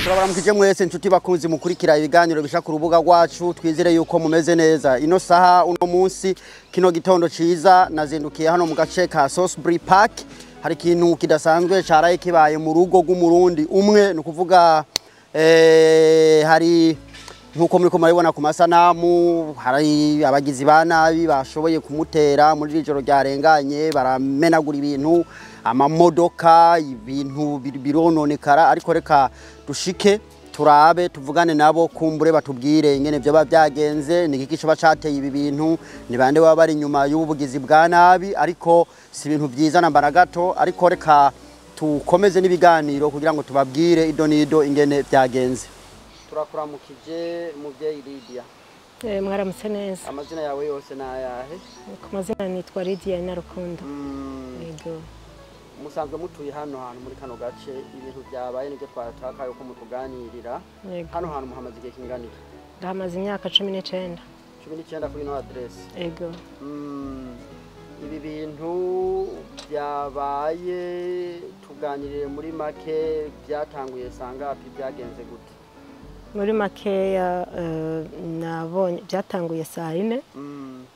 Turabaramukije mwese nshuti bakunzi mukurikira ibiganiro bisha ku rubuga rwacu, twizere yuko mumeze neza. Ino saha uno munsi kino gitondo ciza nazindukiye hano mu gace ka Salisbury Park. Hari ikintu kidasanzwe caraye kibaye mu rugo rw'umurundi umwe, ni ukuvuga hari nkuko muriko murabibona ku masanamu, hari abagizi ba nabi bashoboye kumutera muri iri joro ryarenganye, baramenagura ibintu, amamodoka, ibintu birononekara. Ariko reka dushike turabe tuvugane nabo, kumbure batubwire ingene vyoba vyagenze, ni iki coba cateye ibi bintu, ni bande baba bari inyuma y'ubugizi bwa nabi. Ariko si ibintu vyiza namba na gato, ariko reka tukomeze n'ibiganiro kugira ngo tubabwire ido n'ido ingene vyagenze. Turakuramukije muvyeyi Lydia. Mwaramutse neza. Amazina yawe yose ni ayahe? Ku mazina nitwa Lydia Inarukundo. Yego. Musanzwe mutuye hano hantu muri kano gace, ibintu byabaye nibyo twatakaye uko mutuganirira. Yego. Hano hantu muhamaze igihe kingana iki? Ndahamaze imyaka 19. 19 kuri ino adresse. Yego. Ibi bintu byabaye tuganirire muri make, byatanguye sangapi, byagenze gute? Muri makeya nabonye byatanguye saa 4.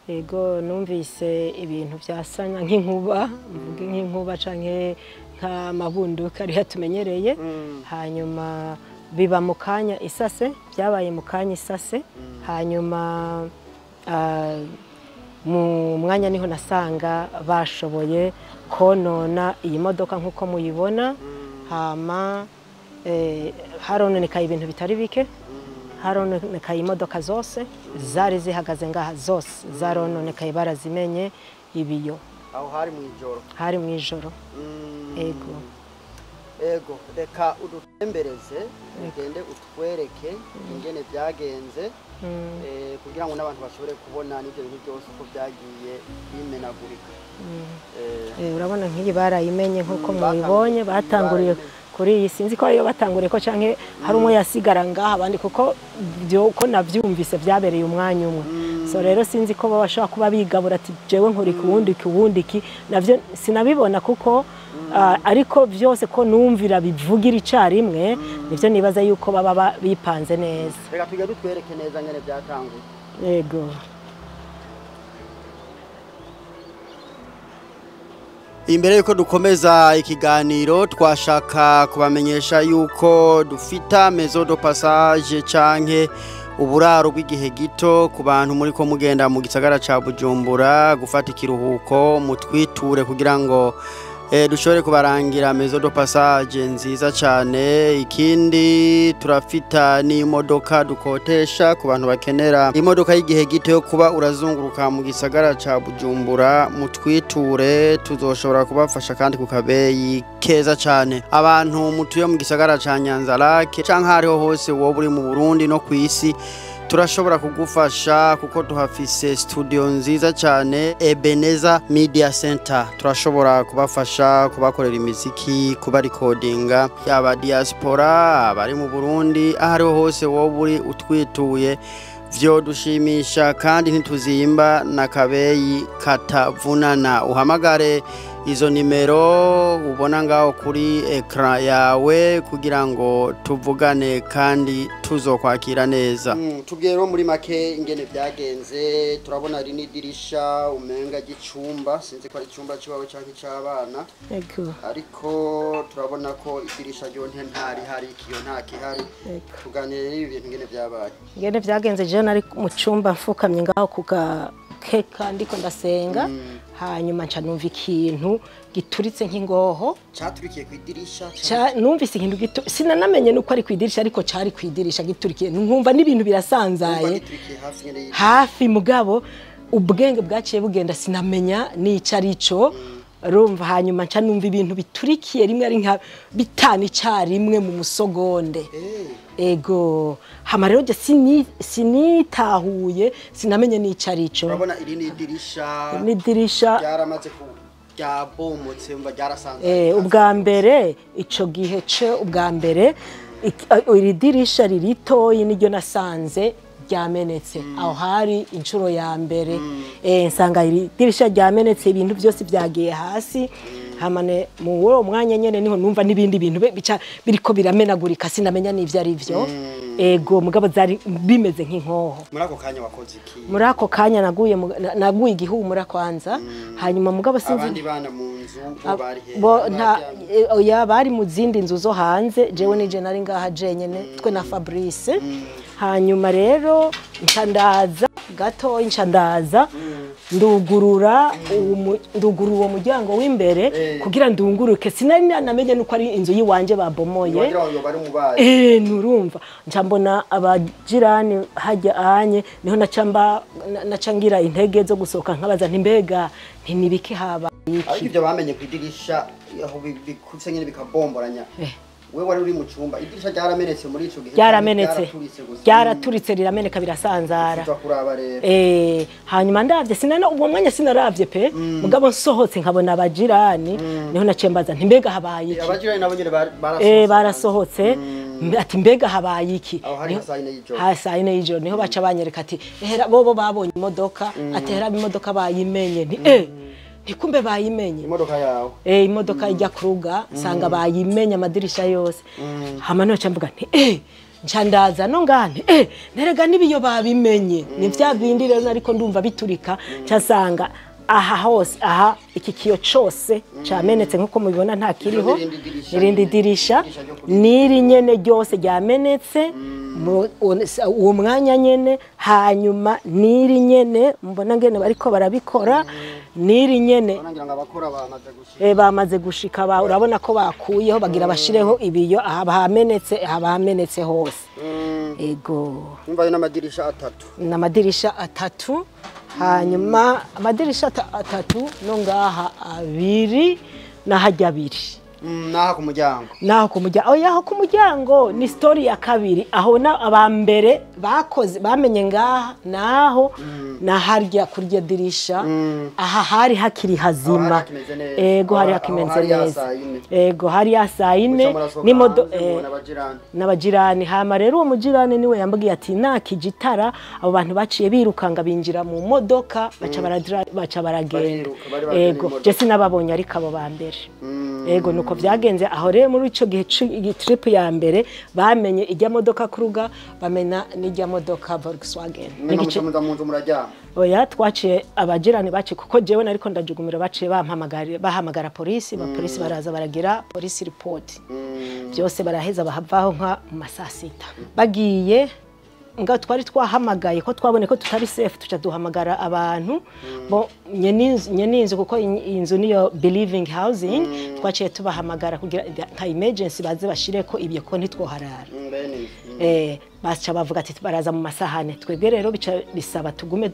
Yego, numvise ibintu byasanya nk'inkuba, mvuge nk'inkuba canke nk'amabunduka ari hatumenyereye. Hanyuma biba mu kanya isase, byabaye mu kanya isase. Hanyuma mu mwanya niho nasanga bashoboye konona iyi modoka nkuko muyibona. Hama harononekaye ibintu bitari bike, harononekaye imodoka zose zari zihagaze ngaha, zose zarononekaye, barazimenye ibiyo. Aho hari mu ijoro? Hari mu ijoro. Ego. Ego, reka udutembereze ugende utwereke ingene byagenze, kugira ngo n'abantu bashobore kubona n'ibyo bintu byose uko byagiye bimenagurika. Urabona nk'iyi barayimenye nkuko mubibonye, batanguriye kuri iyi, sinzi ko ariyo batanguriye ko canke hari umwe yasigara ngaha abandi, kuko ko navyumvise byabereye umwanya umwe. So rero sinzi ko bashobora kuba bigabura ati jewe nkuri kuwundi kuwundi ki, navyo sinabibona kuko ariko byose ko numvira bivugira icarimwe, nivyo nibaza yuko baba bipanze neza. Reka tujye dutwereke neza ngene byatanguye. Yego. Imbere yuko dukomeza ikiganiro, twashaka kubamenyesha yuko dufita maison de passage canke uburaro bw'igihe gito ku bantu muri ko mugenda mu gisagara ca Bujumbura gufata ikiruhuko, mutwiture kugira ngo dushobore kubarangira maison de passage nziza cyane. Ikindi turafita n'imodoka dukotesha ku bantu bakenera imodoka y'igihe gito yo kuba urazunguruka mu gisagara ca Bujumbura, mutwiture tuzoshobora kubafasha kandi ku kabeyi keza cyane. Abantu mutuye mu gisagara ca Nyanza-Lac canke hariho hose wowe uri mu Burundi no kw'isi, turashobora kugufasha kuko tuhafise studio nziza cyane, Ebeneza Media Center. Turashobora kubafasha kubakorera imiziki, kubarikodinga, yaba diaspora abari mu Burundi, ahariho hose wowe uri utwituye vyo dushimisha, kandi ntituzimba na kabeyi katavunana. Uhamagare izo nimero ubona ngaho kuri ekran yawe kugira ngo tuvugane kandi tuzokwakira neza. Tubwiye rero muri make ingene byagenze. Turabona ari n'idirisha umenga ry'icumba, sinzi ko ari icumba ciwawe canke ic'abana. Yego. Ariko turabona ko idirisha ryo ntari hari, ikiyo nta kihari. Tuganire ibi bintu ingene byabaye. Ingene byagenze, je nari mu cumba mfukamye ngaho kuga keka ndiko ndasenga. Hanyuma nca numva ikintu gituritse nk'ingoho. Caturikiye ku idirisha? Numvise ikintu gitu, sinanamenye nuko ari ku idirisha, ariko cari ku idirisha giturikiye, nkumva n'ibintu birasanzaye hafi, mugabo ubwenge bwaciye bugenda sinamenya n'ico arico. Rumva hanyuma nca numva ibintu biturikiye rimwe ari nka bitanu icarimwe mu musogonde. Ego. Hama rero je sinitahuye, sinamenye n'ico arico. Urabona iri ni idirisha, ni idirisha ryaramaze ku ryabomotse, umva ryarasanzaye. Ubwa mbere ico gihe ce ubwa mbere iri dirisha riritoyi niryo nasanze ryamenetse. Aho hari inshuro ya mbere. Nsanga iri dirisha ryamenetse, ibintu byose byagiye hasi. Hamane mu wo mwanya nyene niho numva n'ibindi bintu bica biriko biramenagurika, sinamenya n'ivyo ari vyo. Ego, mugabo zari bimeze nk'inkoho. Muri ako kanya wakoze iki? Muri ako kanya naguye naguye igihumura kwanza, hanyuma mugabo sinzi abandi bana mu nzu bo bari he? Bo nta, oya, bari mu zindi nzu zo hanze. Jewe nije nari ngaha jenyene, twe na Fabrice. Hanyuma rero nca ndaza gato, nca ndaza ndugurura ndugurura uwo muryango w'imbere kugira ndunguruke. Sinari namenye nuko ari inzu yiwanje babomoye. Wagira ngo bari mubaye. Nurumva nca mbona abajirani hajya anye, niho naca mba naca ngira intege zo gusohoka, nkabaza nti: "Mbega nti nibiki habaye iki?" Ariko ibyo bamenye ku idirisha aho bikutse nyine bikabomboranya, we wari uri mu cyumba, idirisha ryaramenetse muri ico gihe? Ryaramenetse. Ryaraturitse gusa? Ryaraturitse, rirameneka, birasanzara. Uja kuraba rero. Hanyuma ndavye, sinana uwo mwanya sinaravye pe, mugabo nsohotse nkabona abajirani, niho naciye mbaza nti: "Mbega habaye iki?" Abajirani nabo nyine barasohotse? Barasohotse. Ati: "Mbega habaye iki?" Aho hari nka saa yine y'ijoro. Ha saa 4 y'ijoro niho baca banyereka ati: "Ehera bobo babonye imodoka," ati: "Ehera imodoka bayimenye." Nti: "Ntikumbe bayimenye." Imodoka yawe? Imodoka ijya kuruga, nsanga bayimenye amadirisha yose. Hama noca mvuga nti nca ndaza no ngaha nti: "Nerega n'ibiyo babimenye." Ni vya bindi rero, ariko ndumva biturika, nca nsanga aha hose, aha iki kiyo cose camenetse nkuko mubibona, nta kiriho. N'irindi dirisha. N'irindi dirisha. Idirisha ryo kuri- N'iri nyene ryose ryamenetse uwo mwanya nyene. Hanyuma n'iri nyene mbona ngene bariko barabikora, n'iri nyene. Ngira ngo abakora bamaze gushika. Bamaze gushika, urabona ko bakuyeho, bagira bashireho ibiyo aha hamenetse, aha hamenetse hose. Ego. Umva, ayo n'amadirisha atatu. N'amadirisha atatu. Hanyuma amadirisha atatu no ngaha abiri n'ahajya abiri. Naha ku muryango? Naho ku muryango, oya, aho ku muryango ni story ya kabiri. Aho na abambere bakoze bamenye ngaha naho naharya kurya dirisha, aha hari hakiri hazima. Aho hari hakimeze neza. Ego, hari Aho hakimeze hari ya neza. saa yine. Ego, hari ya saa 4. Muca murasohoka n'imodo hanze, mubona abajirani. N'abajirani. Hama rero uwo mujirani niwe yambwiye ati: "Nakije itara, abo bantu baciye birukanga binjira mu modoka, baca baca baragenda." Bariruka, bari bazanye Ego. imodoka. Je sinababonye, ariko abo ba mbere. Ego, nuko vyagenze. Aho rero muri ico gihe trip ya mbere bamenye ijya modoka Kluger, bamena n'ijya modoka Volkswagen. Mwe muca muza mu nzu muraryama? Oya, twaciye, abajirani baciye, kuko jewe nariko ndajugumira, baciye bampamagara, bahamagara polisi. Abapolisi baraza, baragira polisi report byose, baraheza bahavaho nka mu masaa 6 bagiye. Nga twari twahamagaye ko twabone ko tutari safe, tuca duhamagara abantu bo nyeninzu, kuko iyi nzu niyo Believing Housing. Twaciye tubahamagara kugira nka emergency baze bashireko ibyo, ko ntitwoharara. Bene inzu. Baca bavuga ati baraza mu masahane. Twebwe rero bica bisaba tugume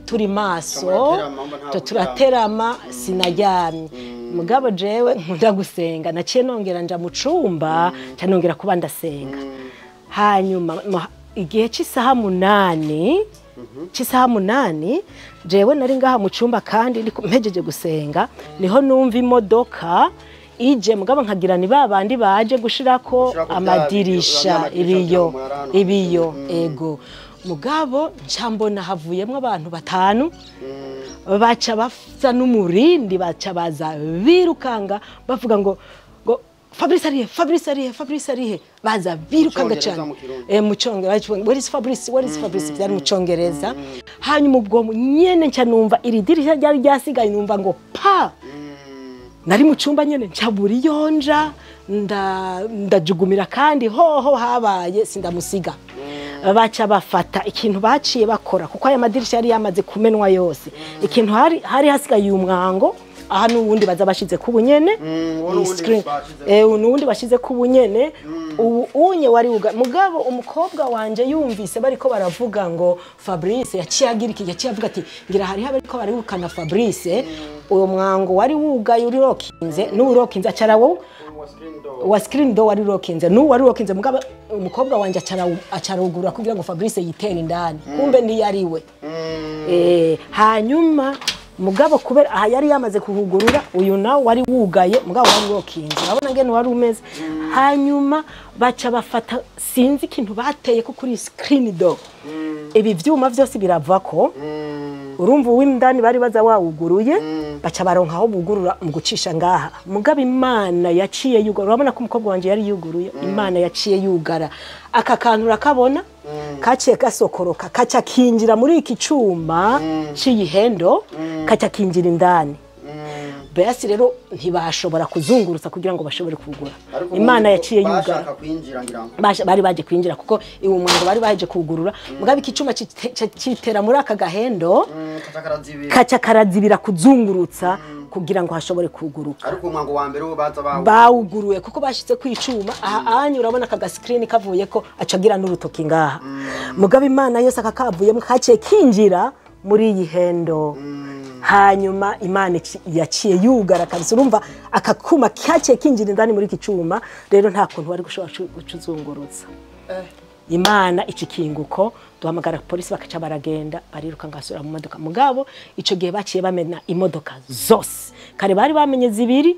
turi maso. Muraterama, mba nta Turaterama, sinaryamye. Mugabo jewe nkunda gusenga, naciye nongera nja mu cumba, nca nongera kuba ndasenga. Hanyuma igihe cy'isaha 8, cy'isaha 8, jewe nari ngaha mu cumba kandi mpejeje gusenga, niho numva imodoka ije. Mugabo nkagira ni babandi baje gushirako Gushirako bya amadirisha, biyo, ibiyo, kugira ngo murarano. Ibiyo. Ego, mugabo nca mbona havuyemwo abantu batanu, baca basa n'umurindi, baca baza birukanga bavuga ngo: "Fabrice arihe? Fabrice arihe? Fabrice arihe?" Baza birukanga Mu Congereza, cyane. mu Kirundi? Mu Congereza: "Where is Fabrice? Where is Fabrice?" Byari mu Congereza. Hanyuma ubwo nyene nca numva iri dirisha ryari ryasigaye, numva ngo pa. Nari mu cyumba nyene, nca buri yonja ndajugumira kandi hoho habaye sindamusiga. Baca bafata ikintu baciye bakora, kuko aya madirisha yari yamaze kumenwa yose. Ikintu hari hasigaye uyu mwango aha, n'uwundi baza bashize ku bunyene. Uwo Iyi n'uwundi screen. bashize. N'uwundi bashize ku bunyene, ubu unye wari uga. Mugabo umukobwa wanje yumvise bariko baravuga ngo Fabrice, yaciye agira iki, yaciye avuga ati: "Ngira hariho abariko baribukana Fabrice." Uwo mwango wari wugaye urirokinze n'urokinze, acarawo Wa screen door. Wa screen door wari urokinze n'uwo wari urokinze. Mugabo umukobwa wanje acarugurura kugira ngo Fabrice yitere indani, kumbe ntiyariwe. Hanyuma mugabo kubera aha yari yamaze kuhugurura, uyu nawe wari wugaye, mugabo wari urokinze, urabona ngene wari umeze. Hanyuma baca bafata, sinzi ikintu bateye ko kuri screen door, ibi vyuma vyose biravako. Urumva uw'indani bari baza wawuguruye. Baca baronka aho bugurura mu gucisha ngaha. Mugabo Imana yaciye yugara, urabona ko umukobwa wanje yari yuguruye. Imana yaciye yugara aka kantu urakabona, kaciye gasokoroka kaca kinjira muri iki cuma c'iyihendo, kaca kinjira indani. Basi rero ntibashobora kuzungurutsa kugira ngo bashobore kugura. Imana yaciye yugara. Bashaka kwinjira ngira ngo bari baje kwinjira kuko iwo mwango bari baje kugurura. Mugabo iki cuma citera muri aka gahendo, kaca karazibira kuzungurutsa kugira ngo hashobore kuguruka. Ariko umwango wa mbere wo baza bawuguruye kuko bashitse kwicuma aha anyu, urabona aka screen kavuye ko acagira n'urutoki ngaha. Mugabo Imana yose aka kavuyemo kaciye kinjira muri iyi hendo. Hanyuma Imana yaciye yugara kabisa. Urumva aka kuma kaciye kinjira indani muri iki cuma, rero nta kuntu bari gushobora gucuzungurutsa. Imana ikikinguko, duhamagara polisi bakaca baragenda bariruka ngasura mu modoka. Mugabo ico gihe baciye bamena imodoka zose, kare bari bamenye zibiri,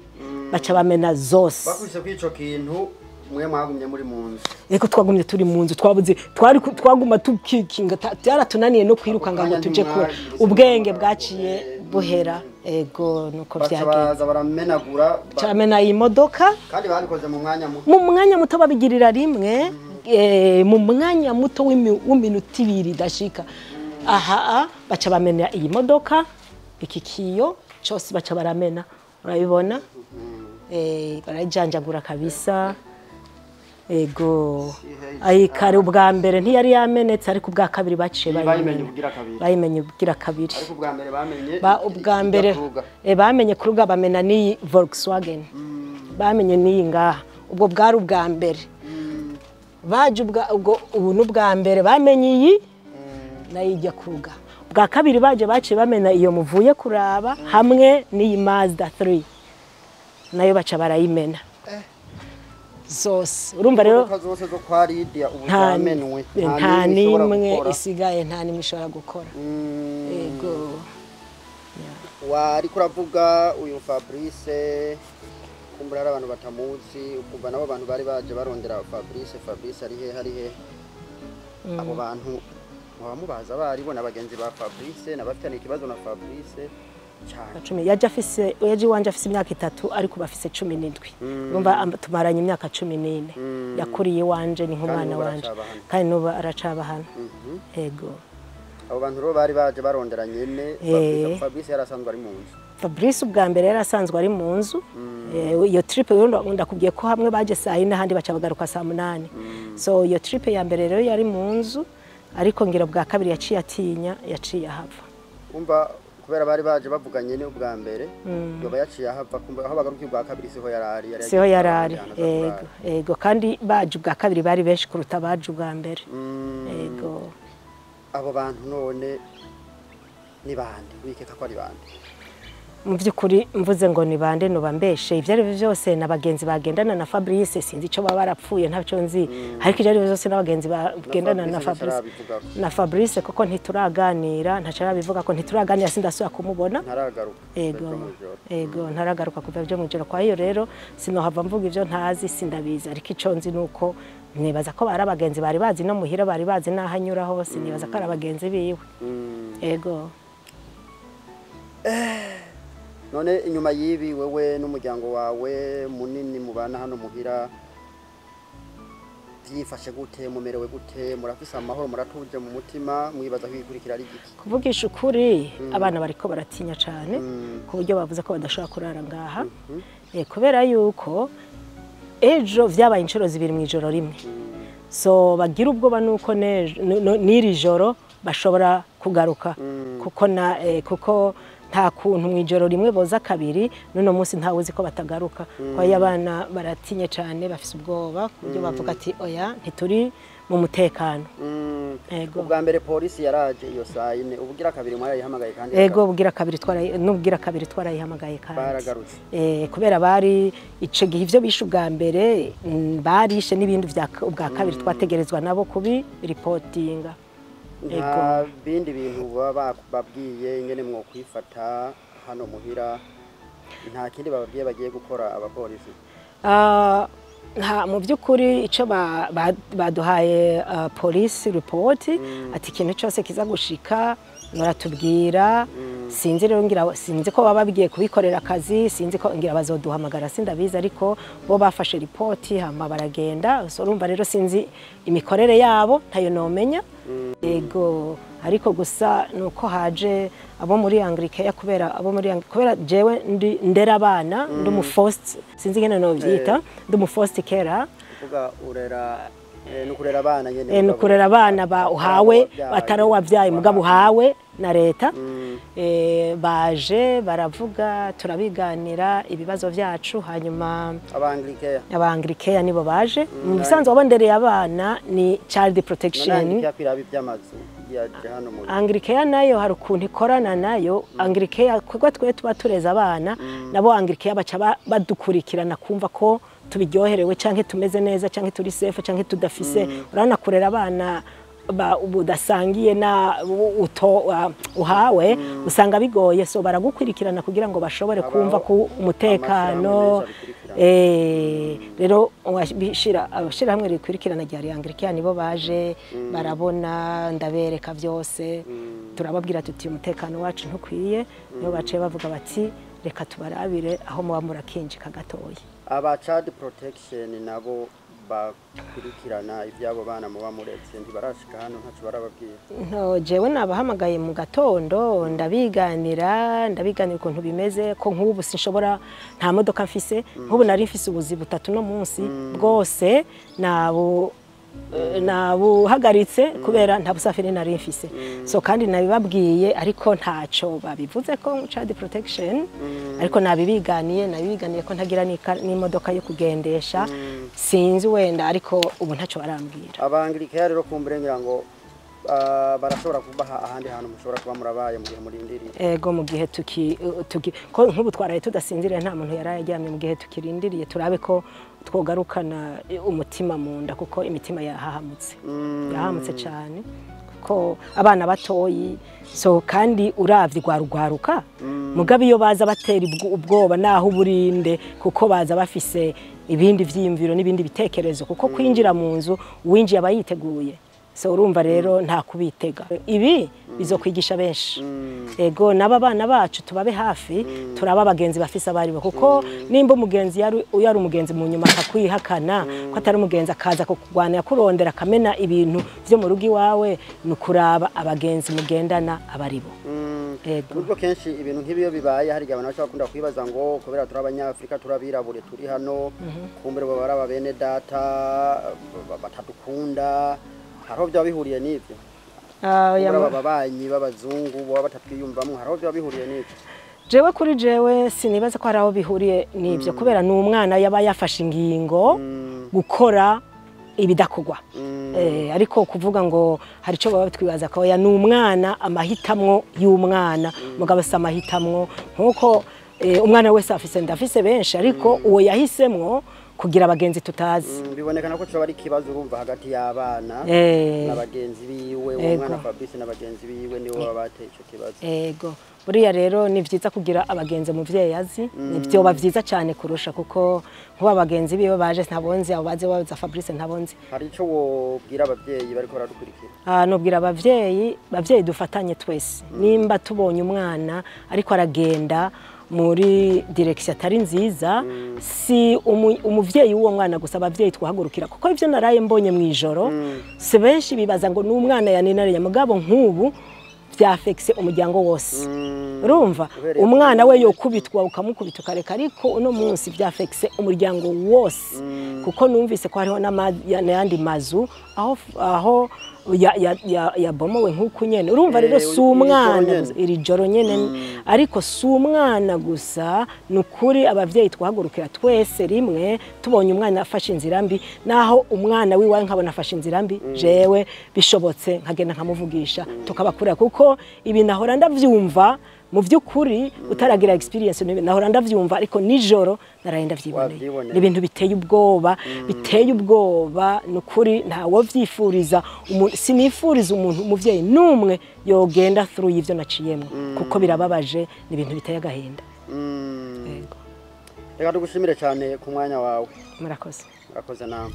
baca bamena zose. Bakubise kwico kintu mwe mwagumye muri mu nzu? Eko twagumye turi mu nzu, twabuze twari twaguma tukikinga, byaratunaniye no kwiruka ngo tuje kure, ubwenge bwaciye buhera. Ego nuko byagenze. Baramenagura baramena imodoka, kandi babikoze mu mwanya muto, mu mwanya muto babigirira rimwe, mu mwanya muto w'iminota ibiri dashika aha baca bamena iyi modoka, iki kiyo cyose baca baramena, urabibona. Barajanjagura kabisa. Ego ayi kare ubwa mbere ntiyari yamenetse, ariko ubwa kabiri baciye bayimenye ubwira kabiri. Ariko ubwa mbere bamenye ubwa mbere bamenye kuruga bamena ni Volkswagen, bamenye ni ngaha. Ubwo bwari ubwa mbere baje ubwo ubu n'ubwa mbere bamenye iyi nayijya kuruga. Ubwa kabiri baje baciye bamena iyo muvuye kuraba hamwe n'iyi Mazda 3 nayo baca barayimena zose. Urumva rero zose zo kwa Lydia ubu zamenwe, nta nimwe isigaye, nta nimwe ishobora gukora. Ego wari kuravuga uyu Fabrice, kumbura ari abantu batamuzi, ukumva nabo abantu bari baje barondera Fabrice, Fabrice ari he ari he. Abo bantu mubaza bari bona bagenzi ba Fabrice nabafitanye ikibazo na Fabrice cyane. Yaje afise yaje wanje afise imyaka 3 ariko bafise 17. Urumva tumaranye imyaka 14. Yakuriye wanje ni nk'umwana wanje kandi nuba aracaba hano. Ego abo bantu ro bari baje barondera nyene Fabrice yarasanzwe ari mu nzu. Fabrice ubwa mbere yarasanzwe ari mu nzu. Iyo trip rero ndakubwiye ko hamwe baje saa 4 ahandi baca bagaruka saa 8. So iyo trip ya mbere rero yari mu nzu, ariko ngira bwa kabiri yaciye atinya, yaciye ahava. Umva kubera bari baje bavuganye ne ubwa mbere yoba yaciye ahava, kumva aho bagarukiye ubwa kabiri siho yarari, siho yarari. Ego ego kandi baje ubwa kabiri bari benshi kuruta baje ubwa mbere. Ego abo bantu none ni bande wikeka ko ari bande? Mu by'ukuri mvuze ngo ni bande no bambeshe, ibyo ari byose nabagenzi bagendana na Fabrice, sinzi ico baba barapfuye ntacyo nzi, ariko ibyo ari byose nabagenzi bagendana na Fabrice, na Fabrice kuko ntituraganira, ntaco arabivuga ko ntituraganira, sindasubira kumubona, ntaragaruka. Ego ego ntaragaruka kuva byo mujoro. Kwa hiyo rero sinohava mvuga ivyo ntazi, sindabizi, ariko ico nzi nuko nibaza ko bari abagenzi bari bazi no muhira, bari bazi nahanyura hose, nibaza ko ari abagenzi biwe. Ego none inyuma yibi wewe n'umuryango wawe munini mubana hano muhira byifashe gute? Mumerewe gute? Murafise amahoro, muratuje mu mutima, mwibaza kwikurikira ari giki? Kuvugisha ukuri abana bariko baratinya cyane ku buryo bavuze ko badashobora kurara ngaha. Kubera yuko ejo vyabaye inshuro zibiri mu ijoro rimwe. So bagira ubwoba nuko n'iri joro bashobora kugaruka, kuko na kuko nta kuntu mu ijoro rimwe boza kabiri, none munsi ntawe uzi ko batagaruka. Kwa hiyo abana baratinye cyane, bafise ubwoba kubyo bavuga ati oya ntituri mu mutekano. Ego ubwa mbere polisi yaraje iyo saa 4, ubugira kabiri mwarayihamagaye kandi? Ego ubugira kabiri twarayi n'ubugira kabiri twarayihamagaye kandi baragarutse. Kubera bari ico gihe ivyo bishe ubwa mbere barishe n'ibindi vya ubwa kabiri twategerezwa nabo kubi reportinga. Nta bindi bintu baba babwiye ingene mwo kwifata hano muhira, nta kindi bababwiye bagiye gukora abapolisi? Nta mu by'ukuri ico baduhaye police report ati ikintu cyose kiza gushika muratubwira. Sinzi rero, ngira sinzi ko baba bagiye kubikorera akazi, sinzi ko ngira bazoduhamagara, sindabizi, ariko bo bafashe ripoti hama baragenda. So urumva rero sinzi imikorere yabo, ntayo nomenya. Ego, ariko gusa nuko haje abo muri Anglicare, kubera abo muri kubera jewe ndi ndera abana, ndi umu foster, sinzi ngene novyita, ndi umu foster carer. Kuvuga urera, ni ukurera abana nyene. Ni ukurera abana ba uhawe, atari wabyaye, mugabo uhawe na leta. Baje baravuga, turabiganira ibibazo vyacu, hanyuma Abanglicare? Abanglicare nibo baje. Mu bisanzwe abo ndereye abana ni child protection. None kwiraba iby'amazu yaje hano mu Anglicare nayo hari ukuntu ikorana nayo. Anglicare, kuko twe tuba tureza abana, nabo Anglicare baca badukurikirana kumva ko tubiryoherewe canke tumeze neza canke turi safe canke tudafise. Urabona kurera abana udasangiye na uto uhawe, usanga bigoye. So baragukurikirana kugira ngo bashobore kumva ko umutekano. Amashirahamwe menshi abikurikirana. Rero abashirahamwe rikurikirana rya Anglicare nibo baje, barabona, ndabereka byose, turababwira tuti umutekano wacu ntukwiye. Nibo baciye bavuga bati reka tubarabire aho muba murakinjika gatoya. Aba child protection nabo bakurikirana iby'abo bana muba muretse ntibarashika hano, ntaco barababwira? No, jewe nabahamagaye mu gatondo, ndabiganira ukuntu bimeze, ko nk'ubu sinshobora, nta modoka mfise. Nk'ubu nari mfise ubuzi butatu no munsi bwose nabuhagaritse kubera nta busafiri nari mfise. So kandi nabibabwiye, ariko ntaco babivuze ko child protection, ariko nabibiganiye ko ntagira n'imodoka yo kugendesha. Sinzi wenda, ariko ubu ntaco barambwira. Abanglicare rero kumbure ngira ngo barashobora kubaha ahandi hantu mushobora kuba murabaye mu gihe murindiriye. Ego, mu gihe tuki ko nk'ubu twaraye tudasinziriye, nta muntu yaraye aryamye, mu gihe tukirindiriye turabe ko twogarukana umutima mu nda, kuko imitima yahahamutse, yahahamutse cyane, kuko abana batoyi. So kandi uravye rwarugwaruka, mugabe iyo baza batera ubwoba naho uburinde, kuko baza bafise ibindi vyiyumviro n'ibindi bitekerezo, kuko kwinjira mu nzu, uwinjiye aba yiteguye. So urumva rero nta kubitega, ibi bizokwigisha benshi. Ego, n'aba bana bacu tubabe hafi, turaba abagenzi bafise abaribo, kuko nimba umugenzi yari umugenzi, mu nyuma akakwihakana ko atari umugenzi, akaza kukugwana, kurondera, akamena ibintu vyo mu rugo iwawe, ni ukuraba abagenzi mugendana abaribo. Ego. Nubwo kenshi ibintu nk'ibiyo bibaye, hari igihe abantu bashobora bakunda kwibaza ngo kubera turi abanyafurika, turabirabure, turi hano, kumbure baba ari aba bene data batadukunda. Hariho byaba bihuriye n'ibyo? Ah, kumbure aba babanyi b'abazungu baba batatwiyumvamo, hariho byaba bihuriye n'ibyo? Jewe, kuri jewe sinibaza ko hari aho bihuriye n'ibyo, kubera ni umwana yaba yafashe ingingo gukora ibidakorwa. Ariko kuvuga ngo hari icyo baba twibaza ko oya, ni umwana, amahitamwo y'umwana, mugabo si amahitamwo nkuko umwana wese afise, ndafise benshi, ariko uwo yahisemwo kugira abagenzi tutazi. Bibonekana ko coba ari ikibazo, urumva, hagati y'abana na bagenzi biwe, uwo mwana Fabrice na bagenzi biwe nibo baba bateye ico kibazo. Ego, buriya rero ni vyiza kugira abagenzi umuvyeyi azi, ni vyoba vyiza cyane kurusha, kuko nkuba abagenzi biwe baje ntabonzi, abo baze baza Fabrice ntabonzi. Hari ico wobwira abavyeyi bariko baradukurikira? Ah, nubwira abavyeyi, bavyeyi dufatanye twese, nimba tubonye umwana ariko aragenda muri direction atari nziza, si umuvyeyi w'uwo mwana gusa, abavyeyi twahagurukira, kuko ivyo naraye mbonye mu ijoro, si benshi bibaza ngo n'umwana yaninariye, mugabo nk'ubu vyafekise umuryango wose. Urumva Uhereye umwana kuri we yokubitwa ukamukubita ukareka, ariko uno munsi vyafekise umuryango wose, kuko numvise ko hariho n'ayandi mazu aho yabomowe nk'uku nyene. Urumva rero si iri joro umwana nyene. gusa, iri joro nyene, ariko si umwana gusa. Ni ukuri abavyeyi twahagurukira twese rimwe, tubonye umwana afashe inzira mbi, naho umwana wiwawe nkabona afashe inzira mbi, jewe bishobotse nkagenda nkamuvugisha, tukabakurira, kuko ibi nahora ndavyumva. Mu by'ukuri utaragira experience nahora ndavyumva, ariko nijoro naraye ndavyiboneye. Wavyiboneye. Ni ibintu biteye ubwoba, biteye ubwoba, ni ukuri ntawo vyifuriza. Sinifuriza umuntu, umuvyeyi n'umwe yogenda through y'ivyo naciyemwo, kuko birababaje, ni ibintu biteye agahinda. Yego. Reka tugushimire cyane ku mwanya wawe. Murakoze. Murakoze namwe.